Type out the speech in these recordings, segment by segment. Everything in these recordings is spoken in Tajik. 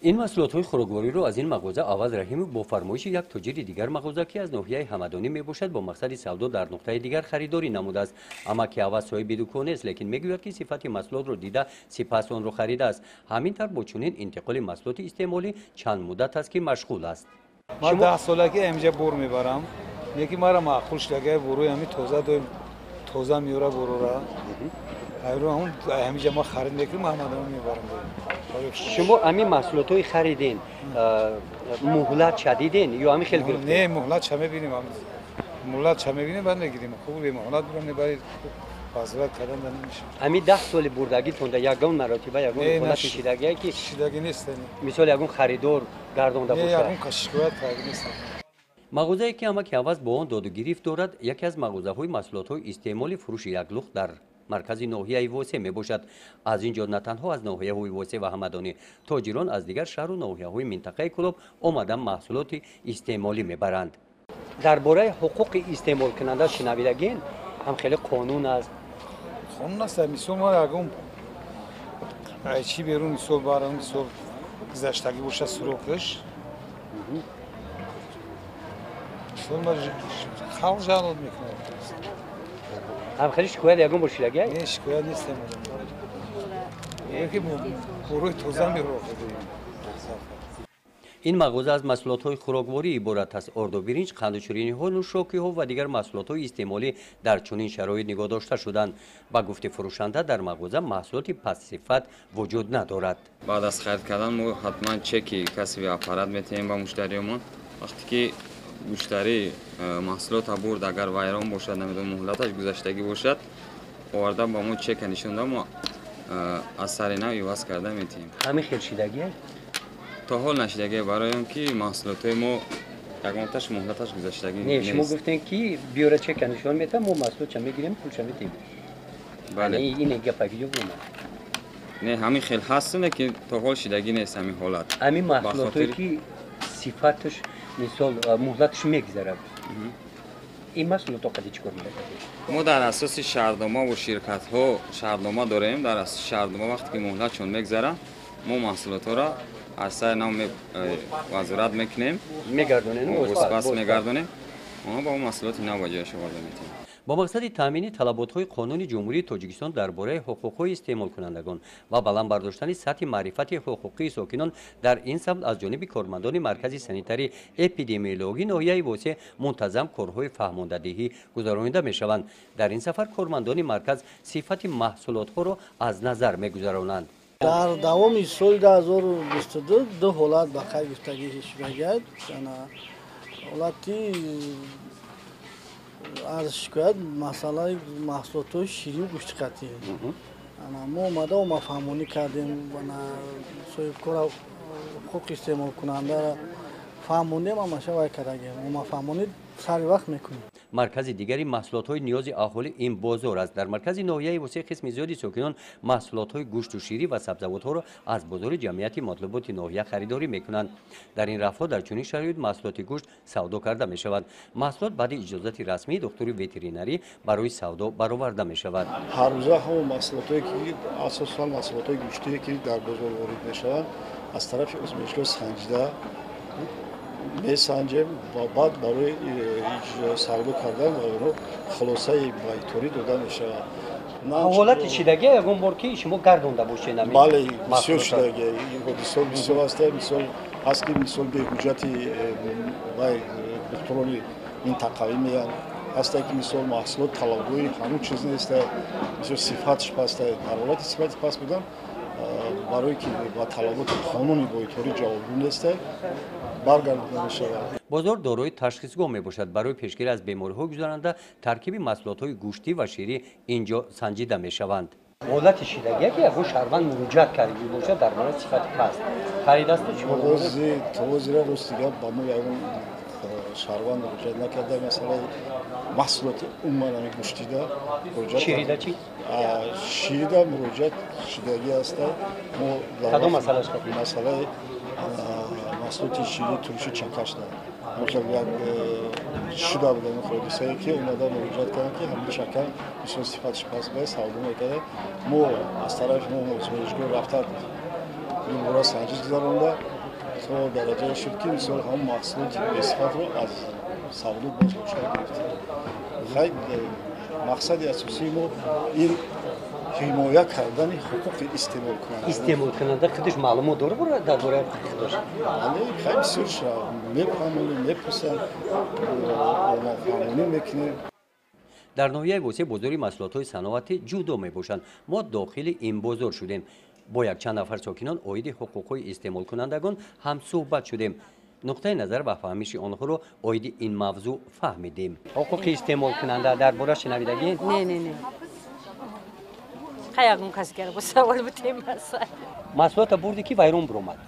Ин маҳсулотҳои хӯроквориро аз ин мағоза Аваз Раҳимов бо фармоиши як тоҷири дигар мағоза, ки аз ноҳияи Ҳамадонӣ мебошад, бо мақсади савдо дар нуқтаи дигар харидорӣ намудааст. Амаки Аваз соҳиби дукон нест, лекин мегӯяд, ки сифати маҳсулотро дида, сипас онро харидааст. Ҳамин тавр бо чунин интиқоли маҳсулоти истеъмолӣ чанд муддат аст, ки машғул аст. Ман 10 солагӣ ҳаминҷа бор мебарам, лекин мара маъқул шудагай, бурои ҳами тоза доим тоза меёра бурора. Ҳаминҷа ма харид мекунем, Ҳамадонӣ мебарам. Шумо ҳамин маҳсулотҳои харидин, муҳлат шадидин ё ҳамин хел гирифтед? Не, муҳлат ша мебинем, муҳлат ша мебинем, баъд мегирем. Хуб, бемуҳлат бурам мебарид, возврат кардан да намешавад. Ҳамин 10 соли бурдагитонда ягон маротиба ягон ҳолати шидагие ки шидагӣ нест? Мисол, ягон харидор гардонда бошад? Ягон кас шикоят карда нест. Мағозае, ки амаки Аваз бо он доду гирифт дорад, яке аз мағозаҳои маҳсулотҳои истеъмоли фурӯши яклухт дар маркази ноҳияи Восе мебошад. Аз ин ҷо на танҳо аз ноҳияҳои Восе ва Ҳамадонӣ, тоҷирон аз дигар шаҳру ноҳияҳои минтақаи Кӯлоб омада маҳсулоти истеъмолӣ мебаранд. Дар бораи ҳуқуқи истеъмолкунанда шинавидагин? Ҳам хеле қонун аст. Қонун аст. Мисол, мо ягон чӣ берун, мисол, барам, мисол, гузаштагӣ бошад срок аш, мисол, халқ жалоб мекунад. Ҳам хеле шикоят ягон бор шидагӣ? Не, шикоят нест, ки бурои тоза меро. Ин мағоза аз маҳсулотҳои хӯрокворӣ иборат аст: орду биринҷ, қанду шириниҳо, нӯшокиҳо ва дигар маҳсулотҳои истеъмолӣ дар чунин шароит нигоҳ дошта шуданд. Ба гуфти фурӯшанда, дар мағоза маҳсулоти пастсифат вуҷуд надорад. Баъд аз харид кардан мо ҳатман чеки кассовый аппарат метиҳем ба муштариёмон. Вақте ки муштарӣ маҳсулота бурд, агар вайрон бошад, намедонам, муҳлаташ гузаштагӣ бошад, оварда ба мо чека нишон да, мо аз сари нав иваз карда метиҳем. Ҳамин хел шидагие? То ҳол нашидагие, барои он ки маҳсулотҳои мо ягонташ муҳлаташ гузаштагӣ. Не, шумо гуфтем, ки биёра, чека нишон метам, мо маҳсулотша мегирем, пулша метиҳем. Бале. Ин гапа киҷо бумад? Не, ҳамин хел ҳаст, лекин то ҳол шидагӣ нест ҳамин ҳолат. Ҳамин маҳсулотҳое, ки сифаташ, мисол, муҳлаташ мегузарад, ин маҳсулотҳо қади чӣ кор мекунад? Мо дар асоси шартнома бо ширкатҳо шартнома дорем. Дар асоси шартнома, вақте ки муҳлатшон мегузарад, мо маҳсулотҳоро аз сари нав возврат мекунем. Мегардонем. Бозпас мегардонем онҳо, ба он маҳсулоти нав ба ҷояш оварда метиҳем. Бо мақсади таъмини талаботҳои Қонуни Ҷумҳурии Тоҷикистон дар бораи ҳуқуқҳои истеъмолкунандагон ва баланд бардоштани сатҳи маърифати ҳуқуқии сокинон дар ин самт, аз ҷониби кормандони Маркази санитарӣ эпидемиологии ноҳияи Восе мунтазам корҳои фаҳмондадиҳӣ гузаронида мешаванд. Дар ин сафар кормандони марказ сифати маҳсулотҳоро аз назар мегузаронанд. Дар давоми соли 2022 ду ҳолат ба қайд гирифтагӣ шудагиад. Ҳолати аз шикоят масъалаи маҳсулотҳои ширию гӯштиқатӣ. Мо омада оммафаҳмонӣ кардем, соҳибкора, ҳуқуқи истеъмолкунандаро фаҳмондем, ҳамаша вай кардагем, оммафаҳмонӣ сари вақт мекунем. Маркази дигари маҳсулотҳои ниёзи аҳолӣ ин бозор аст. Дар маркази ноҳияи Восе қисми зиёди сокинон маҳсулотҳои гӯшту ширӣ ва сабзавотҳоро аз бозори ҷамъияти матлуботи ноҳия харидорӣ мекунанд. Дар ин рафҳо дар чунин шароит маҳсулоти гӯшт савдо карда мешавад. Маҳсулот баъди иҷозати расмии духтури ветеринарӣ барои савдо бароварда мешавад. Ҳаррӯза ҳамон маҳсулотое, ки асосан маҳсулотҳои гӯштие, ки дар бозор ворид мешаванд, аз тарафи озмоишгоҳ санҷида месанҷем ва баъд барои савдо кардан ба онҳо хулосаи байторӣ дода мешавад. Ҳолати шидагия ягон бор, ки шумо гардонда бошед? Бале, бисёр шидагия, ин ҳодисаҳо бисёр аст. Мисол ҳаст, ки, мисол, беҳуҷҷати вай духтурони минтақавӣ меянд. Ҳасте, ки, мисол, маҳсулот талабгӯи ҳамун чиз неста, мисол, сифаташ паста. Дар ҳолати сифати паст будан, барое ки ба талаботи қонуни бойторӣ ҷавобгӯ неста, баргардонида мешавад. Бозор дорои ташхисгоҳ мебошад. Барои пешгирӣ аз бемориҳои гузаранда таркиби маҳсулотҳои гӯштӣ ва ширӣ ин ҷо санҷида мешаванд. Ҳолати шидагия, ки ягон шаҳрванд муроҷиат карда бошад дар бораи сифати паст харидасту шумо? Ҳозира, рости гап, ба мо ягон шаҳрванд муроҷиат накарда масъалаи маҳсулоти умуман ҳами гӯштида. Ширида чӣ? Ширида муроҷиат шидагӣ аста. Мо кадом масъалаш? Масъалаи маҳсулоти шири туруши чакашда як шуда буда ҳодисае, ки омада муроҷиат карданд, ки ҳамин шакар бисёр сифаташ паст буда савдо мекарда. Мо аз тарафи мо озмоишгоҳ рафта. Дубора санҷиш гузаронда то дараҷае шуд, ки мисол ҳамон маҳсулоти бесифатро аз савдо боздошта гирифтем. Хай, мақсади асосии мо ин ҳимоя кардани ҳуқуқи истеъмолкунанда. Истеъмолкунанда худаш маълумот дорад дар бораи ҳуқуқи худаш? Бале, хай, бисёр мефаҳмонем, мепурсанд, омофаҳмонӣ мекунем. Дар ноҳияи Восеъ бозори маҳсулотҳои саноатӣ ҷудо мебошанд. Мо дохили ин бозор шудем. Бо якчанд нафар сокинон оиди ҳуқуқҳои истеъмолкунандагон ҳам суҳбат шудем. Нуқтаи назар ва фаҳмиши онҳоро оиди ин мавзӯъ фаҳмидем. Ҳуқуқи истеъмолкунанда дар бора шунавидагӣ? Не, не, не. Ягон кас гара бо савол бутем. Маҳсулота бурдӣ, ки вайрон буромад,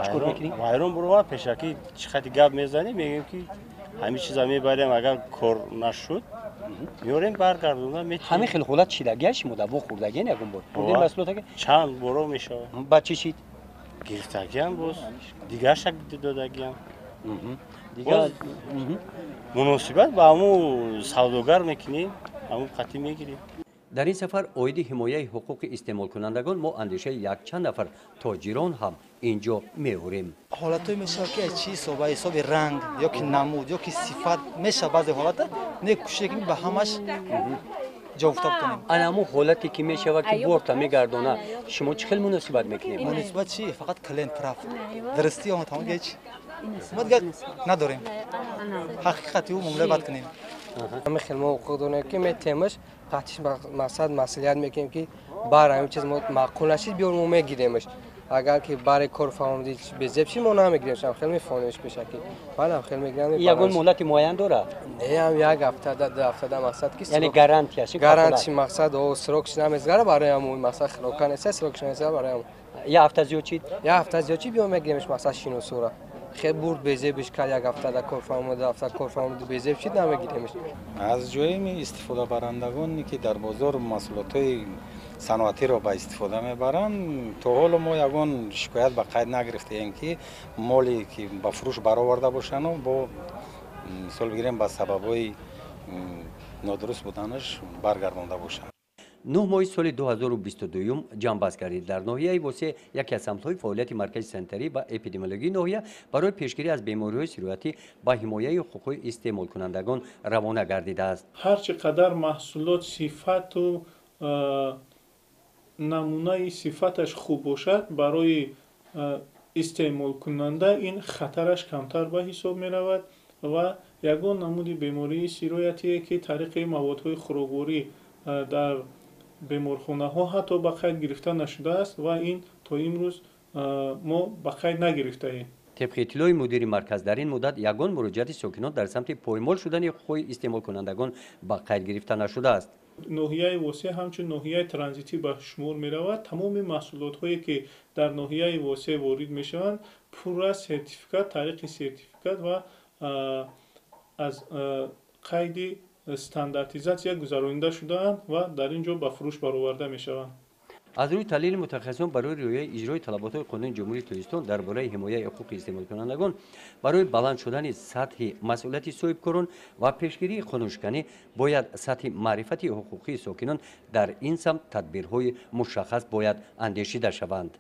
чӣ кор мекунӣ? Вайрон буромад, пешакӣ чӣ хати гап мезанем, мегӯем, ки ҳамин чиза мебарем, агар кор нашуд, меорем, баргардонда метавонем. Ҳамин хел ҳолат шидагия шумо да вохӯрдагиен ягон бор? Бурдин маҳсулота? Чанд боро мешавад. Баъд чӣ шид? Гирифтагиам, боз дигарша додагиам. Дигар муносибат ба ҳамун савдогар мекунем, ҳамун қатъӣ мегирем. Дар ин сафар оиди ҳимояи ҳуқуқи истеъмолкунандагон мо андешаи якчанд нафар тоҷирон ҳам инҷо меорем. Ҳолатҳое мешавад, ки аз чӣ ҳисоб, аз ҳисоби ранг ё ки намуд ё ки сифат мешавад. Баъзе ҳолата не кӯшише кунем, ба ҳамаш ҷавоб гуфта битонем. Ана ҳамун ҳолате ки мешавад, ки борта мегардона, шумо чӣ хел муносибат мекунед? Муносибат чи? Фақат клиент прав, дурустӣ он тамом, ҳеч мо дигар надорем, ҳақиқати ӯ муомила бад кунем. Ҳамин хел мо ҳуқуқ дорем, ки метемаш қатиш мақсад масъулият мекунем, ки бар ҳамин чиз мо маъқул нашид, биёр, мо мегиремаш. Агар ки бари кор фаҳмиди безеб шид, мо намегиремаш, ҳам хел мефаҳмемаш пешакӣ. Баъд ҳам хел мегирам. Ягон муҳлати муайян дорад? Не, ҳам як ҳафта, 2 ҳафта да мақсад ки Яъне гарантия? Гарантия мақсад, о, срок ш намезгара барои ҳамун мақсад, хирока нест, срок ш намезгара барои ҳамун. Як ҳафта зиёд чид? Як ҳафта зиёд чид, биё, мегиремаш. Мақсад шиносора хел бурд, безебиш кард, як ҳафта да кор фаҳмид, 2 ҳафта кор фаҳмид, безеб шид, намегиремаш. Аз ҷоими истифодабарандагоне, ки дар бозор маҳсулотҳои саноатиро ба истифода мебаранд, то ҳоло мо ягон шикоят ба қайд нагирифтаем, ки моле ки ба фурӯш бароварда бошану бо мисол бигирем, ба сабабҳои нодуруст буданаш баргардонда бошанд. 9 моҳи соли 2022 ҷамъбаст гардид. Дар ноҳияи Восеъ яке аз самтҳои фаъолияти Маркази санитарӣ ва эпидемиологии ноҳия барои пешгирӣ аз бемориҳои сироятӣ ба ҳимояи ҳуқуқҳои истеъмолкунандагон равона гардидааст. Ҳар чӣ қадар маҳсулот сифату намунаи сифаташ хуб бошад, барои истеъмолкунанда ин хатараш камтар ба ҳисоб меравад ва ягон намуди бемории сироятие, ки тариқи маводҳои хӯрокворӣ дар беморхонаҳо ҳатто ба қайд гирифта нашудааст ва ин то имрӯз мо ба қайд нагирифтаем. Тибқи иттилои мудири марказ, дар ин муддат ягон муроҷиати сокинон дар самти поймол шудани ҳуқуқҳои истеъмолкунандагон ба қайд гирифта нашудааст. Ноҳияи Восеъ ҳамчун ноҳияи транзитӣ ба шумор меравад. Тамоми маҳсулотҳое, ки дар ноҳияи Восеъ ворид мешаванд, пурра сертификат, тариқи сертификат ва аз қайди стандартизатсия гузаронида шудаанд ва дар ин ҷо ба фурӯш бароварда мешаванд. Аз рӯи таҳлили мутахассисон, барои риояи иҷрои талаботҳои Қонуни Ҷумҳурии Тоҷикистон дар бораи ҳимояи ҳуқуқи истеъмолкунандагон, барои баланд шудани сатҳи масъулияти соҳибкорон ва пешгирии қонуншиканӣ бояд сатҳи маърифати ҳуқуқии сокинон дар ин самт тадбирҳои мушаххас бояд андешида шаванд.